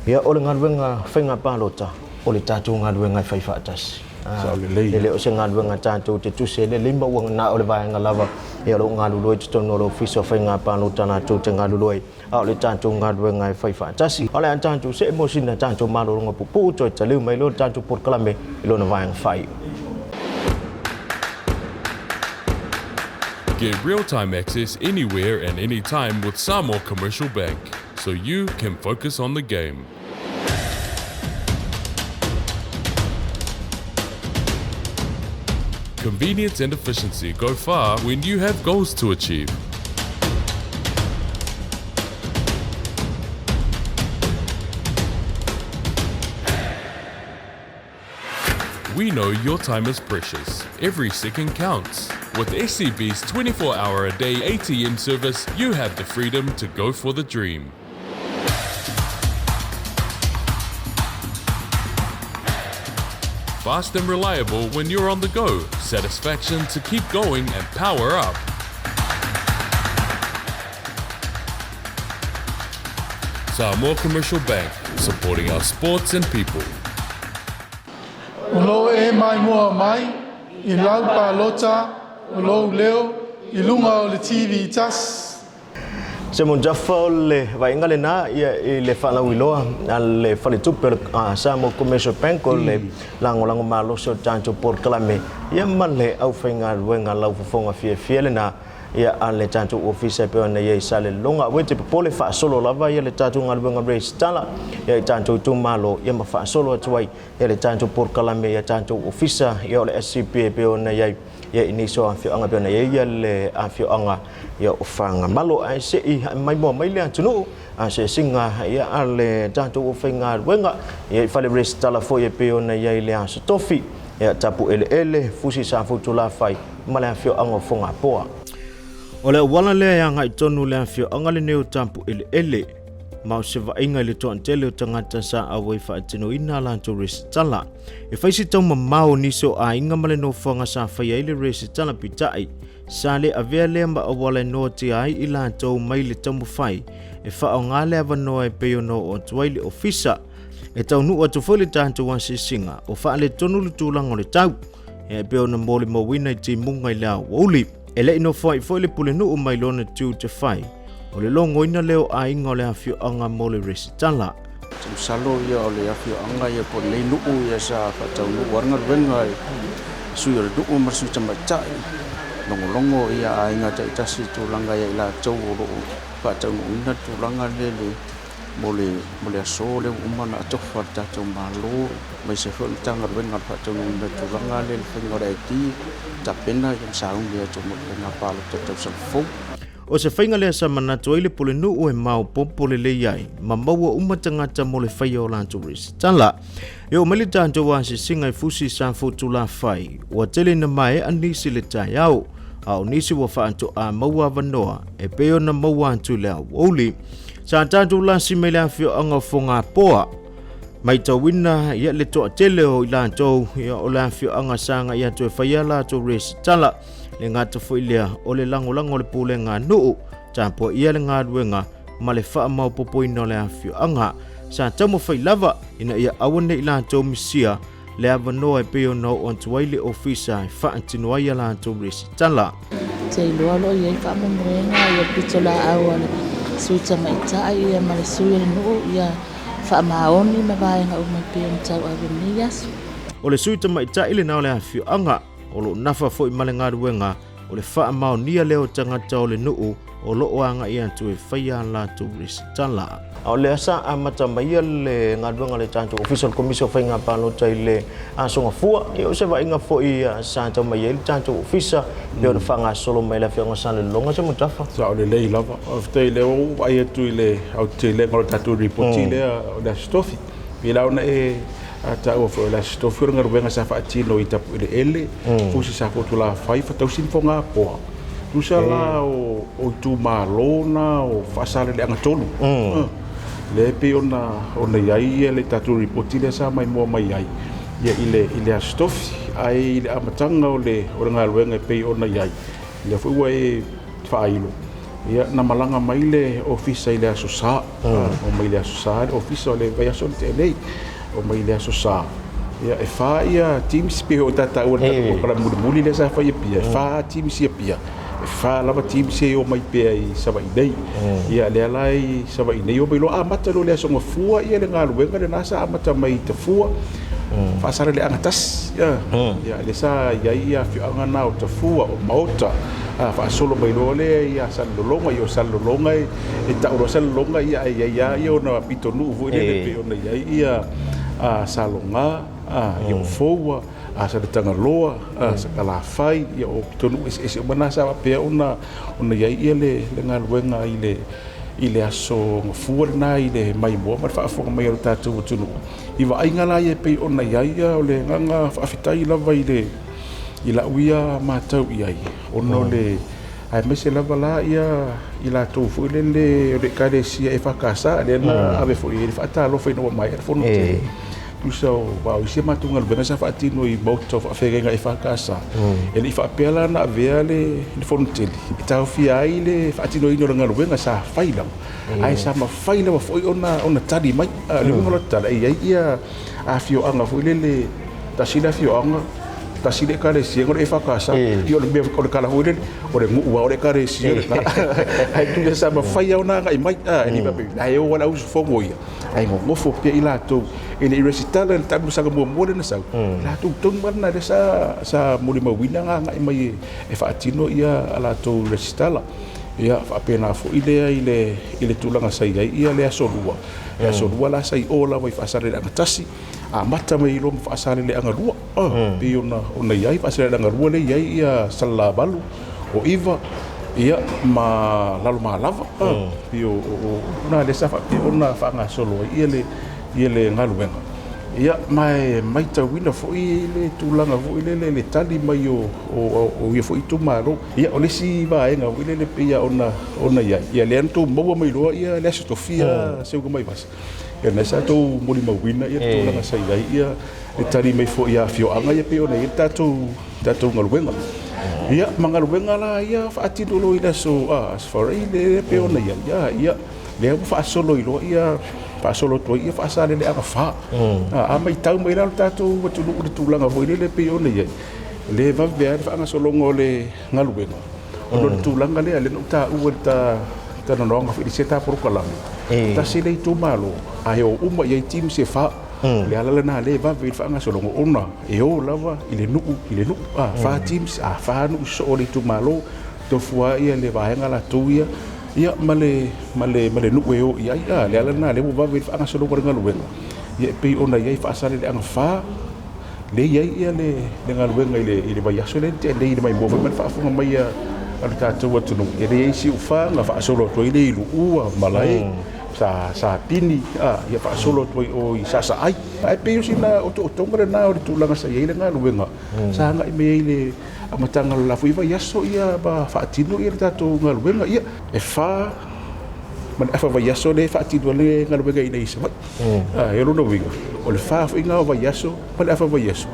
ia o le galuega faiga palota o le tatou galuega e fai faatasi. E le o se galuega tatou te tusi ai le lima ua na o le vaega lava ia o lo o galulue i totonu o le Ofisa o Faiga Palota latou te galulue ai, a o le tatou galuega e fai faatasi. O le a tatou see mo sina tatou malologa pupuu toe taliu mai loa le tatou polokalame i lona vaega faaiu. Get real-time access anywhere and anytime with Samoa Commercial Bank, so you can focus on the game. Convenience and efficiency go far when you have goals to achieve. We know your time is precious. Every second counts. With SCB's 24 hour a day ATM service, you have the freedom to go for the dream. Fast and reliable when you're on the go. Satisfaction to keep going and power up. Samoa Commercial Bank, supporting our sports and people. O lo o e maimoa mai i lau palota o lou leo i luga o le TV tasi. Simon Jaffa o le vaaiga lena ia i le faalauiloa a le faletupe o le Samoa Commercial Bank o le lagolago malosi o le tatou polokalame ia ma le aufaigaluega laufofoga fiafia lena ia a le tatou ofisa e pei ona i ai i Salelologa. Aua e te popole faasolo lava ia le tatou galuega resitala ia i tatou itumalo ia ma faasolo atu ai ia le tatou polokalame ia tatou ofisa ia o le SCP e pei ona i ai ia i nisi o afioaga e pei ona i ai ia le afioaga ia o Fagamalo. Ae se i maimoa mai le atunuu asiasiga ia a le tatou aufaigaluega ia i fale resitala foi e pei ona i ai le Aso Tofi ia Tapueleele, Fusi Safotulafai ma le afioaga o Fogapoa. O le auala lea e agai tonu i le afioaga lenei o Tapueleele, ma o se vaaiga i le toatele o tagata sa auai faatinoina a latou resitala. E fai se taumamao o nisi o aiga ma le nofoaga sa faia ai le resitala pitaʻi, sa le avea lea ma auala e noatia ai i latou mai le taumafai e faaaoga le avanoa e pei ona oo atu ai le ofisa. E taunuu atu foi le tatou asiasiga o faaletonu le tulaga o le tau, e pei ona molimauina i timuga i le aoauli. E le i nofoai foi le pulenuu mai lona tiute fai, o le logoina lea o aiga o le afioaga mo le resitala. Ou te masalo ia o le afioaga ia po o lenei nuu ia sa faataunuu ai le galuega i sui o le nuu ma le sui tamaitai, logologo ia aiga taitasi i tulaga ia i latou o lo o faataunuuina le tulaga lea le mo le mo le aso lea ua uma ona atofa e le tatou Malo aemaise foi o le Matagaluega o le faataunuuina o le tulaga lea i le faiga o le ID, tapena ia ma sauni atu mo le faiga palota i le tausaga fou. O se faiga lea sa manatu ai le Pulenuu e maopoopo lelei ai ma maua uma tagata mo le faia o latou resitala. E oo mai le tatou asiasiga i Fusi sa Futulafai, ua tele ina maea nisi le taeao, a o nisi ua faatoa maua avanoa e pei ona maua atu i le aoauli. Sa tatou lasi mai le afioaga o Fogapoa, matauina ia le toatele o i latou ia, o le afioaga sa agai atu e faia latou resitala. Le gata foi lea o le lagolago o le pulega a nuu, tapuaia le galuega ma le faamaopopoina o le afioaga. Sa taumafai lava ina ia aua ne i latou misia le avanoa e pei ona oo atu ai le ofisa e faatino ai a latou resitala. Te iloa o lo o i ai faamoemoega i le pitolaau a le sui tamaitai ia ma le sui o le nuu ia faamaoni ma vaega uma e pei ona tauave i lenei aso. O le sui tamaitai lena o le afioaga o lo o nafa foi ma le galuega o le faamaonia lea o tagata o le nuu o lo o agai atu e faia a latou resitala. A o lea sa amata mai le galuega a le tatou Ofisa o le Komisi o Faiga Palota i le Aso Gafua, ia o se vaaiga foi sa tau mai ai le tatou Ofisa pei ona faagasolo mai le Afioga Salelologa Semutafa. Sao lelei lava. Faafetai o lea ua ou vaai atu i le aotelega o le tatou lipoti lea o le Aso Tofi. Pei la ona e taua foi o le Aso Tofi o le galuega sa faatino i Tapueleele, Fusi sa Fotulafai, Fatausi ma Fogapoa. Tusa la o itumalo na o Faasaleleaga 3. Lea e pei ona i ai le tatou lipoti lea sa maimoa mai ai i le Aso Tofi. Ae i le amataga o le galuega e pei ona i ai, lea foi ua e faailo, Ia, na malaga mai le ofisa i le Aso Sa. Omai i le Aso Sa le ofisa o le vaiaso na tea nei. Omai i le Aso Sa. Ia, e whā ia teams, pei o tā tāua le tatou polokalame mulimuli lea sa fai i Apia, e whā teams i Apia, e whā lava teams e omai pea i Savaii nei. Ia, lea la i Savaii nei, omai loa amata loa le Aso Gafua ia le galuega lena sa amata mai i Tafua, Faasaleleaga tasi, ia, ia, lea sa i ai ia afioaga na o Tafua, o Maota, faasolo mai loa lea ia Salelologa, ia o Salelologa e tau loa Salelologa ia ae i ai lava ia ona pitonuu foi lele e pei ona i ai ia Saloga, ia o Foua, Saletagaloa, Sakalafai, ia o pitonuu eseese uma na sa faapea ona i ai ia le galuega i le i le aso Gafua lena i le maimoa ma le faafofoga mai a lo tatou atunuu i vaaiga la ia e pei ona i ai o le agaga faafetai lava i le i lau ia matau i ai ona o le aemaise lava la ia i latou foi lele o le Ekalesia EFKS lea na ave foi i ai le faatalofa ina ua maea le fono tele. Tusa o aua o isi a matou galuega sa faatino i maota o faafeagaiga EFKS, e le i faapea la na avea le fono tele e taofia ai le faatinoina o le galuega sa fai lava, ae sa mafai lava foi ona tali mai. O le uiga o lau tala, e i ai ia afioaga foi lele, tasi le afioaga, tasi le ekalesia o le EFKS, ia o le mea o le tala foi lele, o le nuu lava o le ekalesia lena. Ae tusa sa mafai lava ona agai mai, e le faapea la e o lava le au usufono ia, ae nonofo pea i latou e le i resitala i le taamilosaga muamua lea na sau, latou tonu lava lena lea sa molimauina na agai mai e faatino ia a latou resitala. Ia faapena foi lea i le tulaga sa i ai ia le aso lua, le aso lua la sa i o lava i Faasaleleaga 1, amata mai loa ma Faasaleleaga 2. Pei ona i ai Faasaleleaga 2 lea e i ai ia Salelavalu, o Iva, ia ma Lalomalava. Pei o na lea sa faapea ona faagasolo ai ia le galuega. Ia ma e matauina foi le tulaga foi lele le tali mai o ia foi itumalo. Ia o le isi vaega foi lele pei ona i ai, ia lea na outou maua mai loa ia le Aso Tofi Seuga Vaivasa. Ia lena sa outou molimauina ia le tulaga sa i ai ia le tali mai foi a afioaga ia pei ona i ai le tatou galuega. Ia ma galuega la ia faatino loa i le aso Aso Faraile lea pei ona i ai, ia lea ua faasolo i loa ia faasolo atu ai ia Faasaleleaga 4. A matau mai la lo tatou atunuu i le tulaga foi lele pei ona i ai, le vave lava le faagasologa o le galuega ona o le tulaga lea, lea na ou taua i le ta talanoaga foi i le isi ta polokalame, tasi le itumalo ae o uma i ai teams e fa. O le ala lena lea e vave i le faagasologa ona e o lava i le nuu i le nuu, a fa teams a fa nuu sosoo o le itumalo, tofu lava le vaega latou ia ia ma le ma le ma le nuu e o i ai. A le ala lena lea ua vave i le faagasologa o le galuega, ia e pei ona i ai Faasaleleaga 4 lea e i ai ia le le galuega i le i le vaiaso lea na tea nei i le maimoa foi ma le faafofoga mai a le tatou atunuu, ia lea e i ai Siufa na faasolo atu ai le i Luua, Malae, sa Sapini, a ia faasolo atu ai o i Saasaai. Ae pei o sina otootoga lena o le tulaga sa i ai le galuega sa agai mai ai i le amataga o le la foi vaiaso ia ma faatino ia le tatou galuega. Ia e fa ma le afa vaiaso lea e faatino ai le galuega i inei i Savaii. A o lona uiga, o le fa foi lena o vaiaso ma le afa vaiaso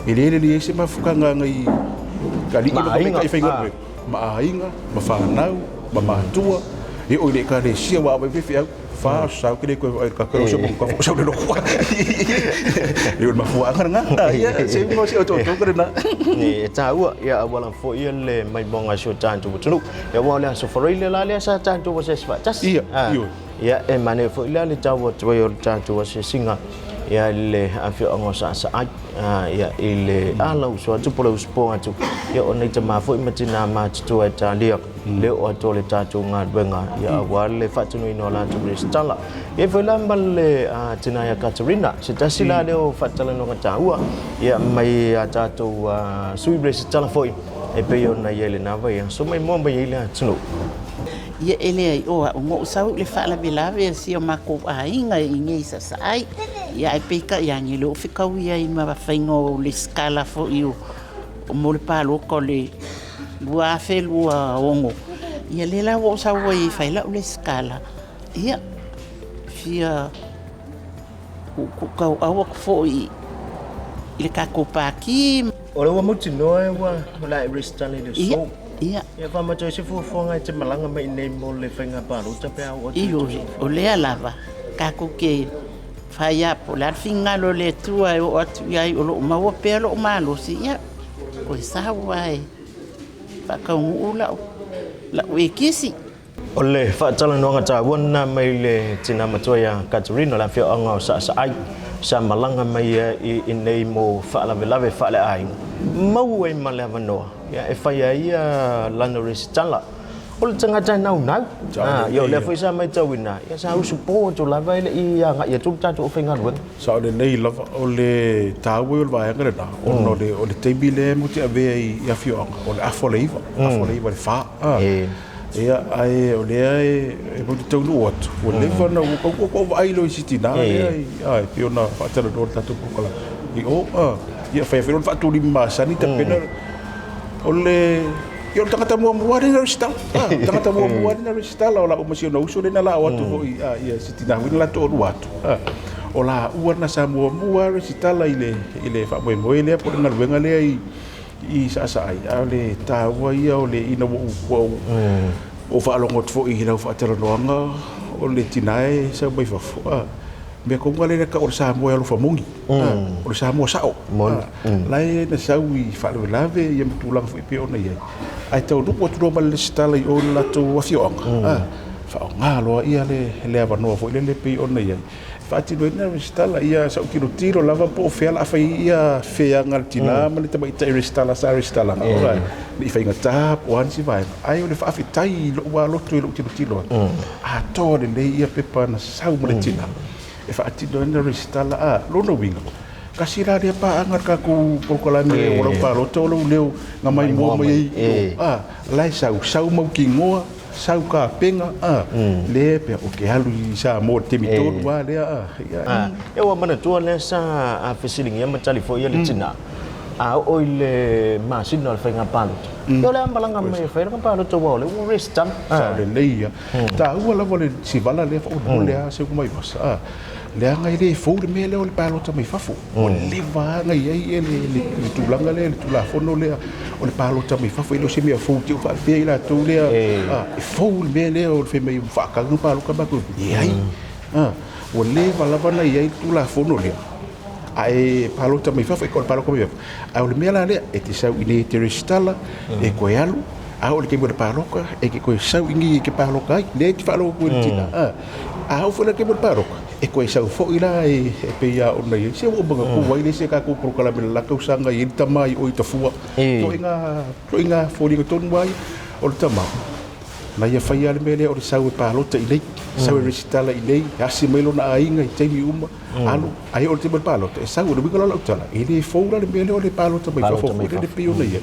e le lelei ai se mafutaga agai i alii ma tamaitai faigaluega ma aiga ma fanau ma matua e oo i le ekalesia ua ave ai faifeau fa sau ke le koe vaai i le kakau se mo ka fo sau le lokoa. E o le mafuaaga lena ia se uiga o si otootoga lena. E taua ia auala foi ia le maimoaga i si o tatou atunuu. Ia aua o le aso Faraile la lea sa tatou asiasi faatasi. Ia, ioe. Ia e manaia foi la le tau atu ai o le tatou asiasiga ia i le afioaga o Saasaai ia i le ala uso atu po o le usupo atu ia o nei tama foi ma tinā matutua e talia le oo atu o le tatou galuega ia aua le faatinoina o latou resitala. E i ai foi la ma le tina ia Katerina, se tasi la lea o faatalanoaga taua ia mai a tatou sui resitala foi e pei ona i ai i lena vaiaso maimoa mai ai le atunuu. Ia e leai o a'u na ou sau i le faalavelave a si o makou aiga i inei i Sasaai. Ia ae peitai ane le o fekaui ai ma faiga o lesitala foi o mo le palota o le 2026. Ia lea la ua ou sau ai e fai la'u lesitala, ia fia tuutuutauau atu foi i le tatou pati. O lea ua mautinoa ua o le a e resitala i le aso. Ia. Ia faamatou ai se fuafuaga e te malaga mai i inei mo le faiga palota pe a oo atu i le Ioe, o lea lava tatou te fai lava po o le a le finagalo o le Atua e oo atu i ai o lo o maua pea lou malosi, ia, toe sau lava e faataunuu lau, lau ekisi. O le faatalanoaga taua lena mai le tina matua ia Katerina, le afioaga o Saasaai, sa malaga mai ai i inei mo faalavelave faaleaiga, maua ai ma le avanoa e fai ai lana resitala. O le tagata e naunau, ia o lea foi sa matauina, ia sa usupo atu lava e le i agai atu le tatou aufaigaluega. Sao lelei lava, o le taua ia o le vaega lena, ona o le taimi lea matou te avea i afioaga, o le afa o le iva, afa o le iva i le fa. Ia, ae o lea e matou te taunuu atu, ua leva ona ua ou vaai loa i si tina lea e pei ona faatalanoa i le tatou polokalame i o, ia fai foi loa le faatulima masani tapena o le ia o le tagata muamua lea na resitala, o le tagata muamua lea na resitala o la'u ma si ona uso lea na lao atu foi ia si tina foi na latou alua atu, o laua na sa muamua resitala i le faamoemoe lea po o le galuega lea i i Saasaai, a o le taua ia o le ina ua ou ou faalogo atu foi i lau faatalanoaga o le tina e sau mai fafo, a mea tonu lava lea e tau o le Samoa e alofa moni, o le Samoa sao, la e na sau i faalavelave ia ma tulaga foi e pei ona i ai, ae taunuu atu loa ma le resitala i o i le latou afioaga, faaaoga loa ia le avanoa foi lele e pei ona i ai. Faatinoina le resitala, ia sa ou tilotilo lava po o fea o le a fai ai ia feaga a le tina ma le tamaitai resitala sa resitala ina ne i faigata po o a nisi vaega, ae o le faafetai i lou lava loto i lou tilotilo atu, atoa lelei ia pepa na sau ma le tina e faatino ai le resitala. A lona uiga, tasi la lea paaga a le tatou polokalame o lau palota o lou leo na maimoa mai ai i o, a la e sau, sau mautinoa. Sau kapena a lea pe ou te alu i Samoa i le taimi tonu a lea a ia. Ia ua manatua lea sa fesiligia ma tali foi le tina a oo i le masina o le faiga palota ia o le a malaga mai e fai lana palota aua o lea ua resitala. Sao lelei ia. Taua lava le sivala lea faamolemole a Seuga Vaivasa a leaga e le fou le mea lea o le palota mai fafo. Ua leva lava ona i ai le tulaga lea, le Tulafono lea o le palota mai fafo, e le o se mea fou te i ua faapea i latou lea, e fou le mea lea o le fai mai ua faatau le palota matou, leai. Ua leva lava ona i ai le Tulafono lea, ae palota mai fafo, e palota mai fafo. Ae o le mea la lea, e te sau i inei e te resitala, e toe alu, A oo i le taimi o le paloka, e te toe sau i inei e te paloka ai, lea e te faalogo atu ai i le tina, a. A oo foi la i le taimi o le paloka, e toe sau foi la e pei lava ona i ai se ua uma ona tu ai le isi a tatou polokalame i le la tausaga e i ai le tama i o i Tafua. Ituaiga foliga tonu lava ia o le tama, na ia faia lava le mea lea o le sau e palota i inei, sau e resitala i inei, e asi mai lona aiga i taimi uma, alu, ae oo i le taimi o le palota, e sau. O le uiga la o lau tala, e le fou la le mea lea o le palota mai fafo foi lele pei ona i ai.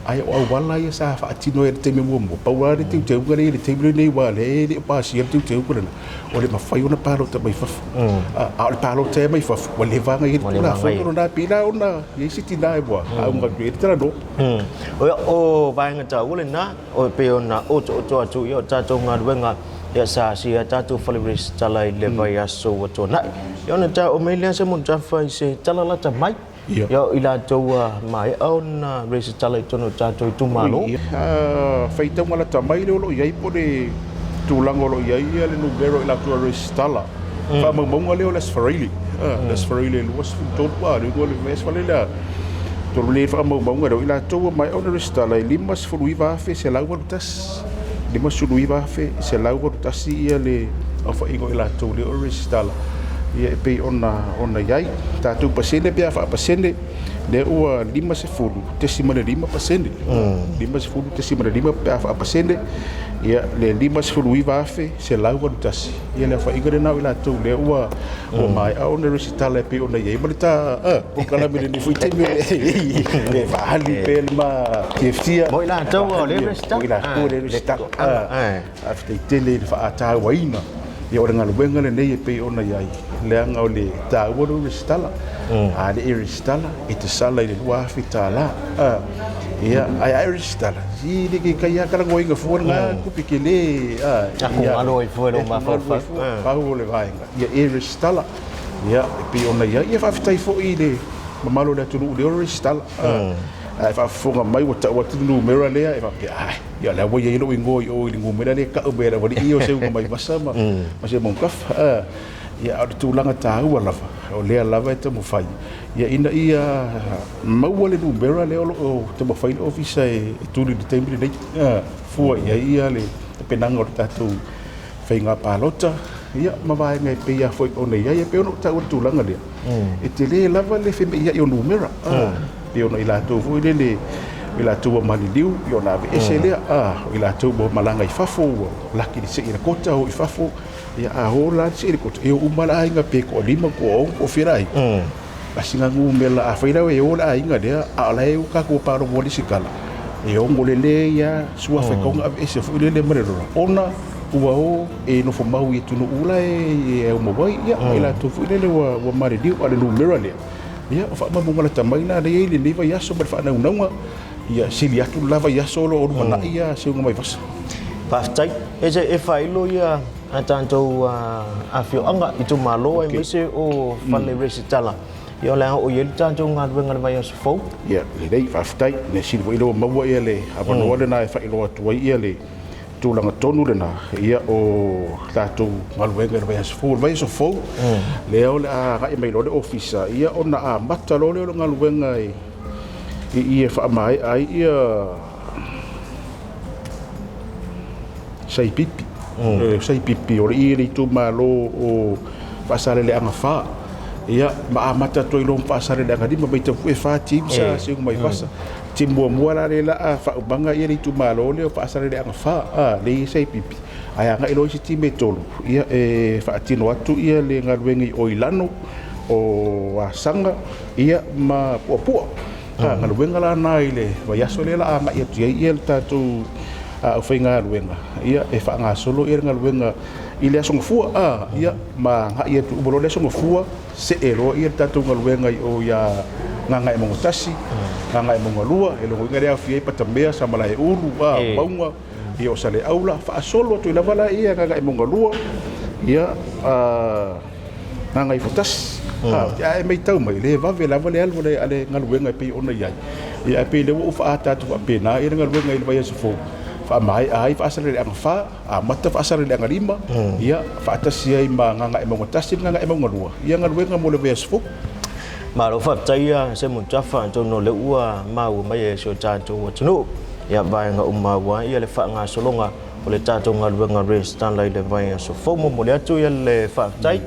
Ae o auala ia sa faatino ai i le taimi muamua, pau lava le teuteuga lea i le taimi lenei aua o lea e le o pasia le teuteuga lena, o le mafai ona palota mai fafo. A o le palota ai mai fafo, ua leva ona i ai le Tulafono lena, pei la ona i ai se tina ua auga atu i ai le talanoa. O vaega taua lena, e pei ona otooto atu ia o tatou galuega ia sa asia tatou fale resitala i le vaiaso ua tuanai. Ia ona tau mai lea se Mutafa i se tala lata mai. Ia o i latou ua maea ona resitala i totonu o tatou itumalo. Ia, faitauga lata mai lea o lo o i ai po o le tulaga o lo o i ai le numera o i latou ua resitala. Faamaumauga lea o le Aso Faraile, le Aso Faraile 23, a, le Aso Faraile lea, tolu le faamaumauga lea o i latou ua maea ona resitala e 59,181. 59,181 ia le aofaiga o i latou lea o resitala ia e pei ona i ai tatou pasene pe a faapasene lea ua 50.5%, 50.5 pe a faapasene ia le 59,181 ia le aofaiga lena o i latou lea ua maea ona resitala e pei ona i ai ma le ta polokalame i lenei foi taimi e faaali pea le ma fiafia mo i latou o lea resitala. Mo i latou o lea resitala. Faafetai tele i le faatauaina ia o le galuega lenei e pei ona i ai, leaga o le taua lou resitala. A le e resitala, e te sala i le $2,000. Ia, ae a e resitala, si le ke kai a kalagoaina fua lena tupe tele. Aku galo ai fua i lou mafaufau. Pau o le vaega, ia e resitala. Ia, e pei ona i ai. Ia, faafetai foi i le mamalu o le atunuu lea o le resitala. Ae faafofoga mai ua tau atu le numera lea e faapea, ai, ia o lea ua i ai lou igoa i o i le numera lea e tau mai e le aualii ia o Seuga Vaivasa ma Seumanukafa. Ia, a o le tulaga taua lava, o lea lava e taumafai ia ina ia maua le numera lea o lo o taumafai le ofisa e tuli i le taimi lenei, fua i ai ia le tapenaga o le tatou faiga palota, ia ma vaega e pei lava foi ona i ai. E pei ona ou taua le tulaga lea, e tele lava le femeiai o numera, pei ona i latou foi lele, o i latou ua maliliu, ia ona aveese lea, o i latou ua malaga i fafo, ua laki le sei le kota, o i fafo, ia a o la le sei le kota, e o uma le aiga pe toalima, toaono, toafia le aiga. A sina numera, afai la e o le aiga lea, a o la e o tatou palogo le isi kala, e ono lelei lava suafa e tatau ona aveese foi lele ma le lola, ona ua o e nofo mau i atunuu la e aumau ai, ia, ma i latou foi lele ua maliliu. A o le numera lea, ia, o faamaumauga lata mai lena lea e i ai lenei vaiaso ma le faanaunauga, ia sili atu le la vaiaso o lo o lumanai ia Seuga Vaivasa. Faafetai. E se e faailo ia a tatou afioaga, itumalo aemaise o fale resitala. Ia o le a oo i ai le tatou galuega i le vaiaso fou. Ia, lelei, faafetai. Mea sili foi lea ua maua ia le avanoa lena e faailoa atu ai ia le tulaga tonu lena ia o tatou galuega i le vaiaso fou. O le vaiaso fou, lea o le a agai mai loa le ofisa, ia ona amata loa lea o le galuega i i e faamaea ai ia Saipipi. Saipipi, o le i le itumalo o Faasaleleaga 4. Ia, ma amata atu ai loa ma Faasaleleaga 5, matau foi e 4 team sa Siuga Vaivasa. Team muamua la lea o le a faaumaga ia le itumalo lea o Faasaleleaga 4, a, lea e i ai Saipipi. Ae agai loa isi team e 3, ia, e faatino atu ia le galuega i Oilano, o Asaga, ia, ma Puapua. A, galuega la na i le vaiaso lea o le a agai atu i ai ia le tatou aufaigaluega, ia, e faagasolo ia le galuega i le Aso Gafua, a, ia, ma agai atu uma loa le Aso Gafua, see loa ia le tatou galuega i o ia Gagaemauga 1, Gagaemauga 2, e logoina lea e aofia ai Patamea, Samalaeulu, a, Mauga, ia o Saleaula, faasolo atu ai lava la ia Gagaemauga 2, ia, a, Gagaifotasi. A e matau mai, le vave lava le alu a le galuega e pei ona i ai. Ia, ae pei o lea ua ou faaata atu faapena le galuega i le vaiaso fou, faamaea ai Faasaleleaga 4, amata Faasaleleaga 5, ia, faatasi ai ma Gagaemauga 1 ma Gagaemauga 2, ia galuega mo le vaiaso fou. Malo faafetai Simon Tafa, atonu o lea ua maua mai e si o tatou atunuu. ia vaega uma aua ia le faagasologa o le tatou galuega resitala i le vaiaso fou. Momoli atu ia le faafetai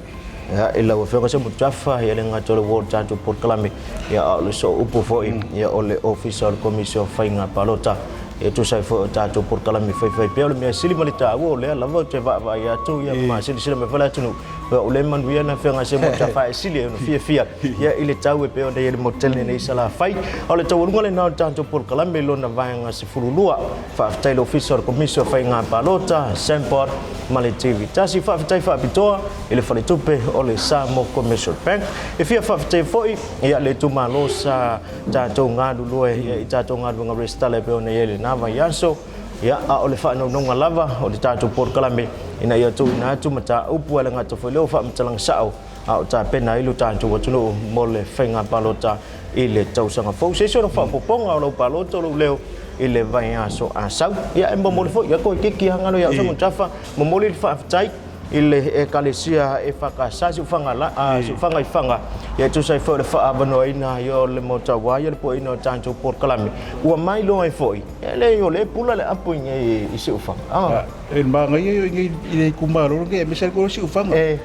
ia i lau Afioga Semutafa, ia le gata o le uo o le tatou polokalame, ia a o le sooupu foi ia o le Ofisa o le Komisi o Faiga Palota e tusa ai foi o tatou polokalame faifai pea. O le mea sili ma le taua o lea lava ou te vaavaai atu ia ma silasila mai foi le atunuu, o le manuia na Afioga Semutafa e sili ai ona fiafia ia i le tau e pei ona i ai le motu tele nei i Salafai. O le taualuga lena o le tatou polokalame i lona vaega 12. Faafetai i le Ofisa o le Komisi o Faiga Palota, SAMPOD ma le TV Tasi. Faafetai faapitoa i le Faletupe o le Samoa Commercial Bank. E fia faafetai foi ia le itumalo sa tatou galulue ia i tatou galuega resitala e pei ona i ai lena vaiaso. Ia, a o le faanaunaunga lava o le tatou polokalame ina ia tuuina atu mataupu a le gata foi lea o faamatalaga sao a o tapena ai lo tatou atunuu mo le faiga palota i le tausaga fou. Se isi ona faaopoopoga o lau palota o lou leo i le vaiaso a sau. Ia e momoli foi, ia koe kiki hangalo ia osa mutafa, momoli le faafetai i le ekalesia e whakasa si uwhanga la, si uwhanga i whanga, ia tusa i foi le whaavanoaina ia o le motauā ia le poeina o tatou polokalame. Ua mai loa ai foi, e le o le pula le apo i nei i Siufaga. Ah. E maangaia i nei i le itumalo lenei aemaise ai le Siufaga. E.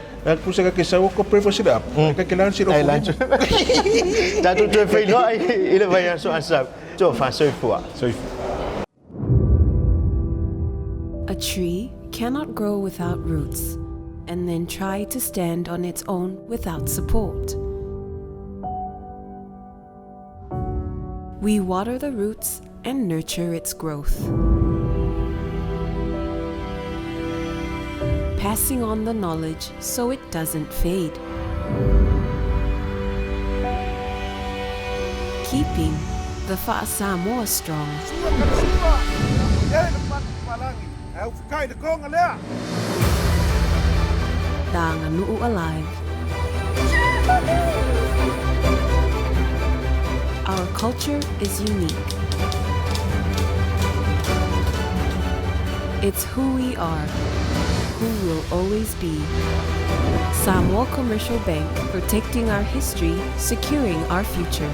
Pusa ka ke sau ko prefer sila up. Ka ke lan sila. Ai lan. Tatou toe feiloai i le vaiaso a sau. Tofa soifua. Soifua. A tree cannot grow without roots and then try to stand on its own without support. We water the roots and nurture its growth. Passing on the knowledge so it doesn't fade. Keeping the Fa'asamoa strong. The Aganu'u alive. Our culture is unique. It's who we are, who we'll always be. Samoa Commercial Bank, protecting our history, securing our future.